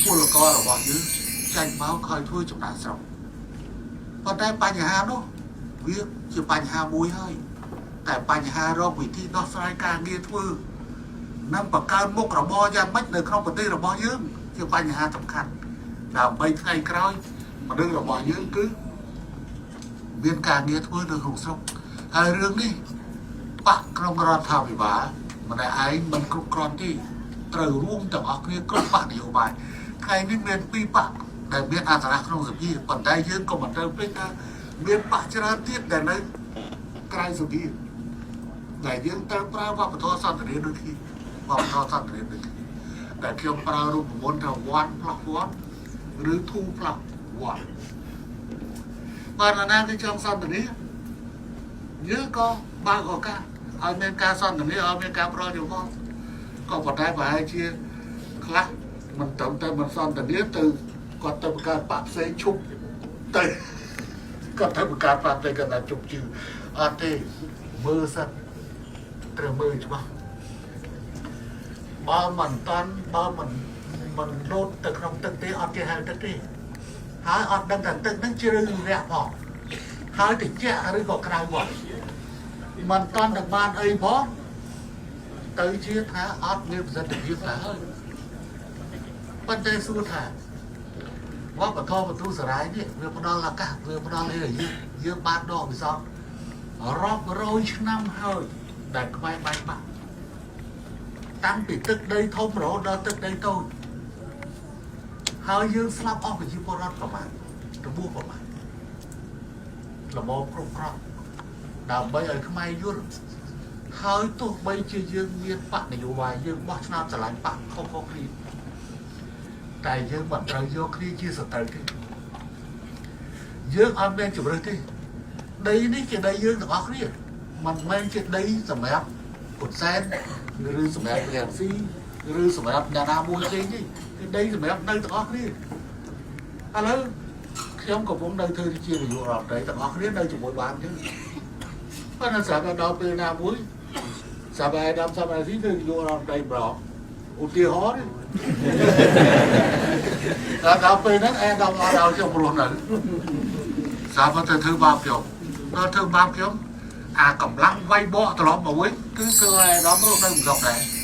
ពលកររបស់យើងចាញ់បោកឲ្យធ្វើចំណាកស្រុកប៉ុន្តែបញ្ហានោះវាជាបញ្ហាមួយហើយតែបញ្ហារកវិធីដោះស្រាយការងារធ្វើនិងបង្កើនមុខរបរយ៉ាងម៉េចនៅក្នុងប្រទេសរបស់យើងជាបញ្ហាសំខាន់ដើម្បីថ្ងៃក្រោយមនុស្សរបស់យើងគឺមានការងារធ្វើនៅក្នុងស្រុកហើយរឿងនេះបកក្នុងរដ្ឋាភិបាលម្នាក់ឯងមិនគ្រប់គ្រាន់ទេត្រូវរួមទាំងអស់គ្នាគ្រប់បកនយោបាយថ្ងៃនេះមានពីរបកដែលមានអន្តរក្នុងសភាប៉ុន្តែយើងក៏មិនត្រូវភ្លេចថាមានបកច្រើនទៀតដែលនៅក្រៅសភាដែលយើងត្រូវប្រើវប្បធម៌សន្ទនាដូចគ្នាវប្បធម៌សន្ទនាដូចគ្នាដែលខ្ញុំប្រើរូបមន្តថា1 plus 1ឬ2 plus 1បើនរណាគេចង់សន្ទនាយើងក៏បើកឱកាសឲ្យមានការសន្ទនាឲ្យមានការផ្ដល់យោបល់ក៏ប៉ុន្តែប្រហែលជាខ្លះមិនត្រឹមតែមិនសន្ទនាទៅគាត់ទៅបង្កើតបកផ្សេងឈប់ទៅគាត់ទៅបង្កើតបកផ្សេងគាត់ថាជប់ជឿអត់ទេមើលសិនត្រូវមើលច្បាស់បើមិនតាន់បើមិនមិនលោតទៅក្នុងទឹកទេអត់គេហៅទឹកទេហើយអត់ដឹងថាទឹកហ្នឹងជ្រៅរាក់ផងហើយតិចឬក៏ក្រៅផងមិនតាន់តែបានអីផងទៅជាថាអត់មានប្រសិទ្ធភាពទៅហើយប៉ុន្តែសួរថាវប្បធម៌បន្ទូសរាយនេះវាផ្ដល់ឱកាសវាផ្ដល់អីឲ្យយើងយើងបានដកវិសោធរាប់រយឆ្នាំហើយដែលខ្មែរបែកបាក់តាំងពីទឹកដីធំរហូតដល់ទឹកដីតូចហើយយើងស្លាប់អស់ប្រជាពលរដ្ឋប្រមាណរបួសប្រមាណល្មមគ្រប់គ្រាន់ដើម្បីឲ្យខ្មែរយល់ហើយទោះបីជាយើងមានបកនយោបាយយើងបោះឆ្នោតស្រឡាញ់បកខុសៗគ្នាតែយើងមិនត្រូវយកគ្នាជាសត្រូវទេយើងអត់មានជម្រើសទេដីនេះជាដីយើងទាំងអស់គ្នាមិនមែនជាដីសម្រាប់ហ៊ុនសែនឬសម្រាប់រាស៊ីឬសម្រាប់អ្នកណាមួយផ្សេងទេគឺដីសម្រាប់នៅទាំងអស់គ្នាឥឡូវខ្ញុំកំពុងនៅធ្វើជានាយករដ្ឋមន្ត្រីទាំងអស់គ្នានៅជាមួយបានទេប៉ុន្តែស្រាប់តែដល់ពេលណាមួយស្រាប់តែអាដាមសំរាស៊ីធ្វើនាយករដ្ឋមន្ត្រីប្រងឧទាហរណ៍ទេដល់ដល់ពេលហ្នឹងអែដាមអត់ឲ្យខ្ញុំរស់នៅស្រាប់តែទៅធ្វើបាបខ្ញុំដល់ធ្វើបាបខ្ញុំអាកម្លាំងវាយបកត្រឡប់មកវិញគឺធ្វើឲ្យអាដាមរស់នៅមិនសុខដែរ។